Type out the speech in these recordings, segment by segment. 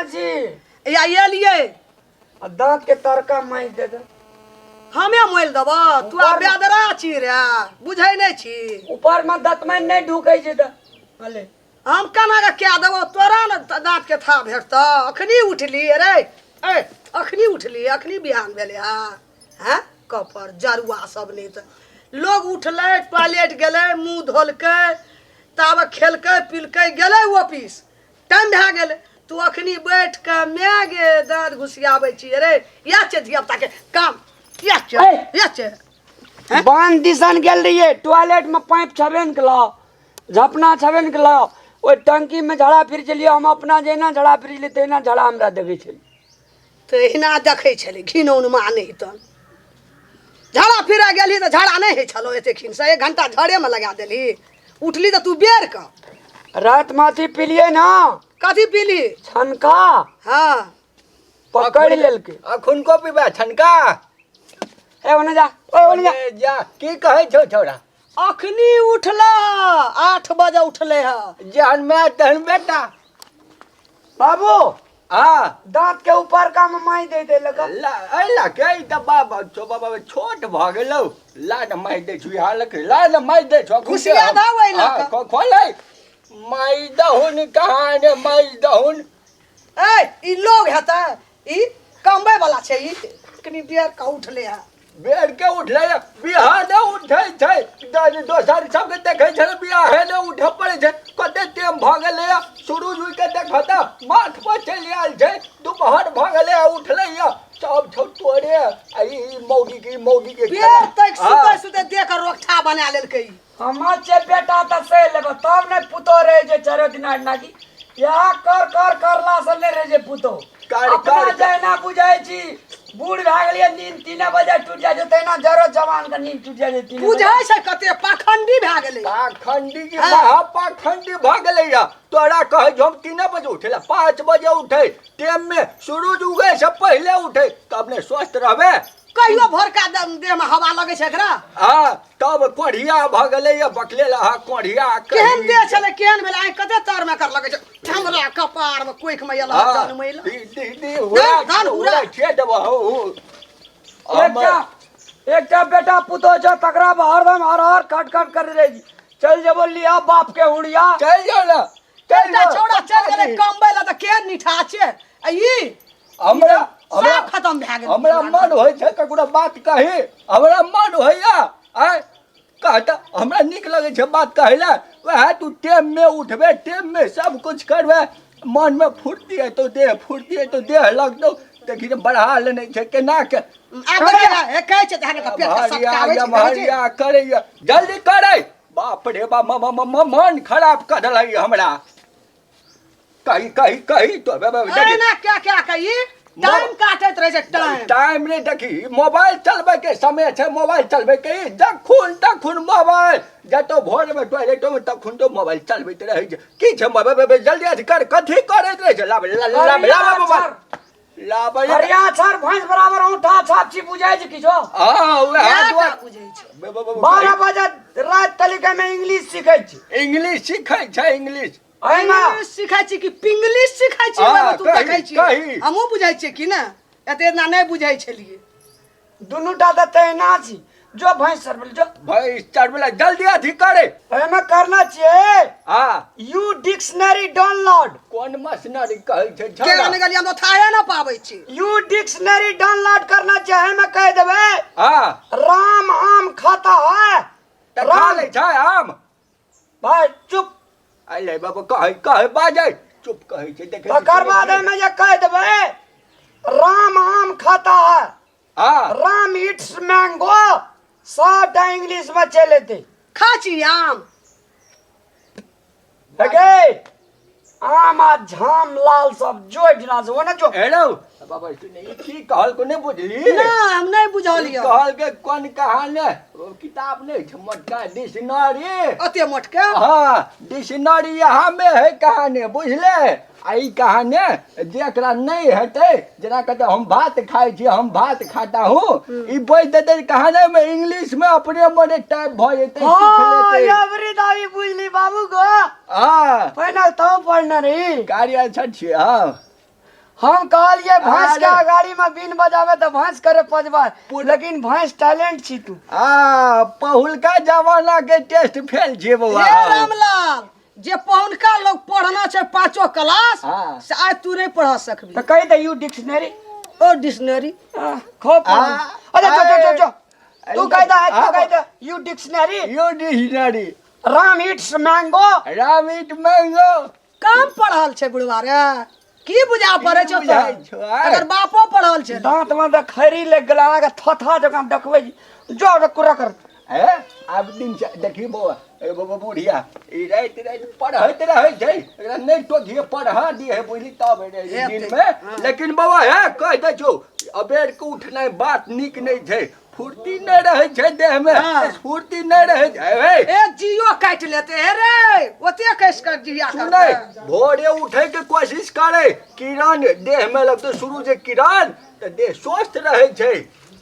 छी। या एलियै। आ दाँत के तरका मारि दे दे। हमे मोलि देबऽ तू आ बेदरा छी रे, बुझै नहि छी। ऊपर में दतमैन नहि ढुकै छै तऽ अले। हम केना के कए देबौ तोरा ने दाँत के था भेटतौ। अखनी उठली रे, ए अखनी उठली, अखनी बिहान भेलै। हँ हँ कपर जरुआ सब नहि तऽ लोग उठलै, टॉयलेट गेलै, मुँह धोलकै, ताबे खेलकै पिलकै, गेलै ऑफिस, टाइम भए गेलै। तू अखनी बैठ कऽ माय गे दाँत घुसियाबै छी रे। इएह छै धियापुताके काम, इएह छै, इएह छै। बांध दिसन गेल रहियै, टॉयलेट में पाइप छेबे ने केलौ, झपना छेबे ने केलौ, ओहि टंकी में झड़ा फिर छलियै हम। अपना जहिना झड़ा फिर छलियै तहिना झड़ा हमरा देखै छलियै। तऽ एहिना देखै छलै घिनौन माँ नहि तन झाड़ा फिरा गेलही तऽ झाड़ा नहि होइ छलौ एते खिनसँ, एक घंटा झाड़ेमे लगा देलही। उठली तऽ तू बेर कऽ राति में अथी पीलियै ना। कथी पीली? छनका। हाँ पकड़ि लेलकै। अखुनको पीबा छनका? ए ओने जा, ओए ओने जा। ओने जा, की कहै छौ छौड़ा? अखनी उठला 8 बजे उठले है। जहन माय तहन बेटा। बाबू हाँ दांत के ऊपर का में माई दे दे लगा। ला ऐ ला के ई तऽ बाबा छौ बाबा छोट भऽ गेलौ। ला ने मारि दै छौ यहाँ लग, ला ने मारि दै छौ। घुसिया दौ एहि लऽ कऽ। खोलै मारि दहुन कहाँ ने मारि दहुन। ए ई लोग हेतै, ई कमबै वाला छै, ई कनी बेर के उठले है। बेर के उठले बिहार ने उठै छै, दोसर सबके देखै छै बिहारे ने उठे पड़ै छै। कते टेम भऽ गेलै, सूरज उगि के देखऽ तऽ माथ पर चलि आयल छै, दुपहर भऽ गेलै उठलै सब छौ तोरे। आ ई मौगी के, ई मौगी के बेर तक सुते सुते देह के रोकठा बना लेलकै। हमर छै बेटा तऽ से लेबऽ तब ने पुतोह रहै छै चारो दिना नाकी। इएह कर कर करला से नहि रहै छै पुतोह। कर, अपना कर। जहिना बुझै छी बूढ़ भए गेलियै, नींद 3 बजे टूटि जाइ छै, तहिना जरो जवान के नींद टूटि जाइ छै 3 बजे। बुझै छै कते पाखंडी भए गेलै। पाखंडी की हाँ। महा पाखंडी भऽ गेलै या। तोरा कहै छौ हम 3 बजे उठे ला, 5 बजे उठे, टेम में सूरज उगे से पहले उठे तब ने स्वस्थ रहबे। कहियो भोरका देह में हवा लगै छै एकरा? हाँ तब कोढ़िया भऽ गेलै या बकले लहा कोढ़िया। केहन देह छलै केहन भेलै, आइ कते तर में कर लगै छै हमरा कपार में कोइख में एल जनमैल। दी दी दी हुरा धान हुरा। हुरा छे देबो हो हो। एकटा एकटा बेटा पुतोह छौ तकरा पर हरदम हर हर खट खट कर रहे छी। चल जेबो लिया बाप के हुड़िया। चल जाओ ना, चल एकटा जाओ। छौड़ा चल गेलै कमबै ला तऽ केहन निठा छै आ ई हमरा हमरा सब खत्म भए गेल। हमरा मन होइ छै ककरो बात कही, हमरा मन होइया आय कहता हमरा नीक लगै छै बात कहै लए। वएह तू टेम में उठबे, टेम में सब कुछ करबे, मन में फुर्ती एतौ, देह फुर्ती एतौ, देह लगतौ। देखी ने बढ़ा लेने छै केना के। आब देखी ने, हे कहै छै तऽ अहाँके पेट के सटकाबै छै, कहै छै। हरिया करैया जल्दी करै। बाप रे बाप, मन खराब कऽ देलकै हमरा। कही कही कही तो बे- बे- अरे ना क्या क्या कही टाइम काटैत रहै छै टाइम। टाइम नहीं देखी, मोबाइल चलबै के समय छै, मोबाइल चलबै के ई जखुन तखुन मोबाइल जतो भोर में टॉयलेटो में तखुन तो मोबाइल चलबैत रहै छै। की छै मोबाइल? बे- बे- जल्दी अथी कर, कथी करैत रहै छै? लाब, लाब, लाब, लाब, मोबाइल। लाब, हरिया छर भैंस बराबर औंठा छाप छी, बुझै छै किछो? हाँ, उएह इएह टा दुआरे। बुझै छै। बे- बे- बे- 12 बजे राति तलिका में इंग्लिश सीखै छी। इंग्लिश सीखै छै, इंग्लिश। एहिना इंग्लिश सीखै छी कि पिंग्लिश सीखै छी? हाँ, ओहिमे तू कही, देखै छी। कही। हमहूँ बुझै छियै कि ने, एते एतना नहि बुझै छलियै। दुनू टा तऽ तहिना छी। जो भैंस चरबै जो। भैंस चरबै लए जल्दी अथी करे। एहिमे करना छियै। हाँ। U dictionary download. कोन मशीनरी कहै छै के छौड़ा? आने गेलियै, हम तऽ थाहे न पाबै छी। यू डिक्शनरी डाउनलोड करना छियै, एहिमे कहि देबै। हाँ। राम आम खाता है। तऽ खा लै छै आम। भाई चुप। अरे बाबा कहै कहै बाजै चुप कहै छै देखै छी, तकर बाद सुनै छी। एहिमे जे कहि देबै राम आम खाता है। हाँ। राम it's mango, सबटा इंग्लिश में चलि एतै। खा छी आम। हेगे आम आ झाम लाल सब जोड़ि से ओने जो। हेलो बाबा सुन, ई की कहल को नहि बुझली? ना हम नहि बुझलियै। कहल के कोन कहानी किताब नहीं छै मोटका डिक्शनरी। अते मोटके? हाँ डिक्शनरी यहाँ में है कहानी, बुझले? आ ई कहानी जेकरा नहीं हेतै, जेना कहते हम भात खाइ छी, हम भात खाता हूँ, ई बोल देतै कहानी में इंग्लिश में अपने मने टाइप भऽ जेतै, सीख हाँ, लेतै। अबरी दाबी बुझली बाबू गो। हाँ। पहिने तो पढ़ने रही। कार्य अच्छा छियै। हाँ। हम कहलिए भैंस के अरे। अगाड़ी में बीन बजावे तऽ भैंस करे पजबा लेकिन भैंस टैलेंट छी तू। आ पहुलका जमाना के टेस्ट फेल छियै बौआ। हे रामलाल, जे पहुनका लोग पढ़ना छै पांचो क्लास हाँ। से आज तू नहीं पढ़ सकबी। तऽ कहि दे यू डिक्शनरी। ओ डिक्शनरी। खूब पढ़ल। अच्छा जो जो जो जो तू कहि दे, तू हाँ, कहि दे you dictionary. You dictionary. Ram eats mango. Ram eat mango. कम पढ़ल छै बुढ़वा रे, की बुझा पड़े छौ बुझाइ तोरा? छौ, आय? अगर बापो पढ़ल छै। दांत में तऽ खैरी लग गेल, अहाँके थथा जकाँ देखबै जो रे कुरा कर। ए आब दिन से देखी बौआ, ए बौआ बुढ़िया ई राति राति पढ़ैत रहै छै, एकरा नहि टोकिए पढ़ा दिए बुझली तब रे हेतै। दिन में। लेकिन बौआ हे कहि दै छौ, अबेर के उठनाइ बात नीक नहि छै, फुर्ती नहि रहै छै देह में। हाँ। फुर्ती नहि रहै छै हे। ए जियो काटि लेते हे रे, ओते कस कर जिया सुनै करते। भोरे उठै के कोशिश करे, किरण देह में लगतै शुरू जे किरण तऽ देह स्वस्थ रहै छै।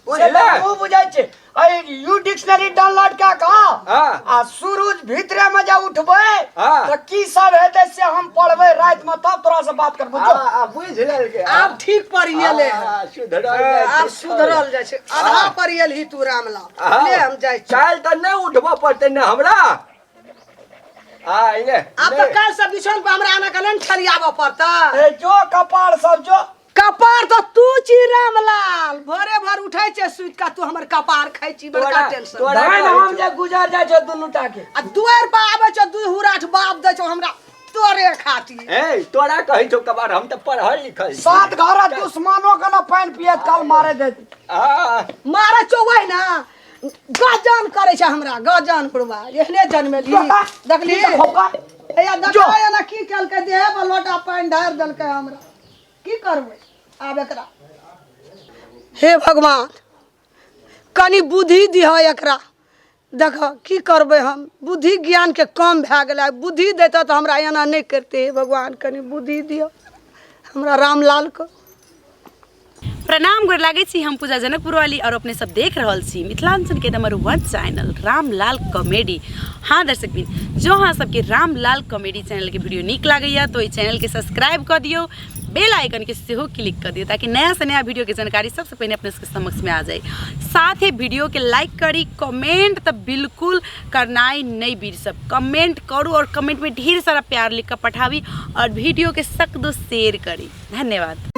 से बुझले? तऽ ओ बुझै छै। अइ यू डिक्शनरी डाउनलोड कए कऽ हाँ। आ सूरज भीतरे में जे उठबै हाँ। तऽ की सब हेतै से हम पढ़बै राति में, तब तोरा से बात करबो। जो। आ बुझि लेलकै। आब ठीक पर एले। आ, सुधरल जाइ आब छै। सुधरल जाइ छै। आधा पर एलही तू रामलाल। हाँ। ले हम जाइ छी। काल्हि तऽ नहि उठबऽ पड़तै ने हमरा? आ ले। आब तऽ काल्हि से बिछौन पर हमरा आना के नहि ठरियाबऽ पड़तै। ए जो कपार सब जो। कपार तऽ तू छी रामलाल, भोरे भर उठै छै सुति कऽ, तू हमर कपार खाइ छी, बड़का टेंशन। तोरा धान कहै हम छौ। जे गुजर जाइ छौ दुनू टा के। आ दुआरि पर आबै छौ दू हुराठ बाप दै छौ हमरा तोरे खातिर। ए तोरा कहै छौ कबार, हम तऽ पढ़ल लिखल छी। सात घर दुश्मनो के न पानि पियत काल मारे देत। आ मारै छौ वही ना, गजन करै छै हमरा, गजन बुढ़वा एहने जनमेली देखली। की देखौ? हैया देखा एना की केलकै, देहे पर लोटा पानि ढारि देलकै हमरा। की करबै आब एकरा? हे भगवान, कनि बुद्धि दिह एकरा। देख की करबै हम, बुद्धि ज्ञानके कम भए गेलै। बुद्धि दैतऽ तऽ हमरा एना नहि करिते। हे भगवान, कनि बुद्धि दिअ हमरा रामलालके। प्रणाम, गोर लागै छी। हम पूजा जनकपुर वाली और अपने सब देख रहल छी मिथिलांचल के नंबर 1 चैनल रामलाल कॉमेडी। हाँ दर्शक बिन, जो अहाँ सबके रामलाल कॉमेडी चैनल के वीडियो नीक लागैया तो एहि चैनल के सब्सक्राइब कऽ दियौ, बेल आइकन के सेहो क्लिक कऽ दियौ, ताकि नया से नया वीडियो के जानकारी सबसे पहिने अपने सबके समक्ष में आ जाए। साथ ही वीडियो के लाइक करी, कमेंट तऽ बिल्कुल करनाइ नहीं बिसरब, कमेंट करू और कमेंट में ढेर सारा प्यार लिख कऽ पठाबी और वीडियो के सक दो शेयर करी। धन्यवाद।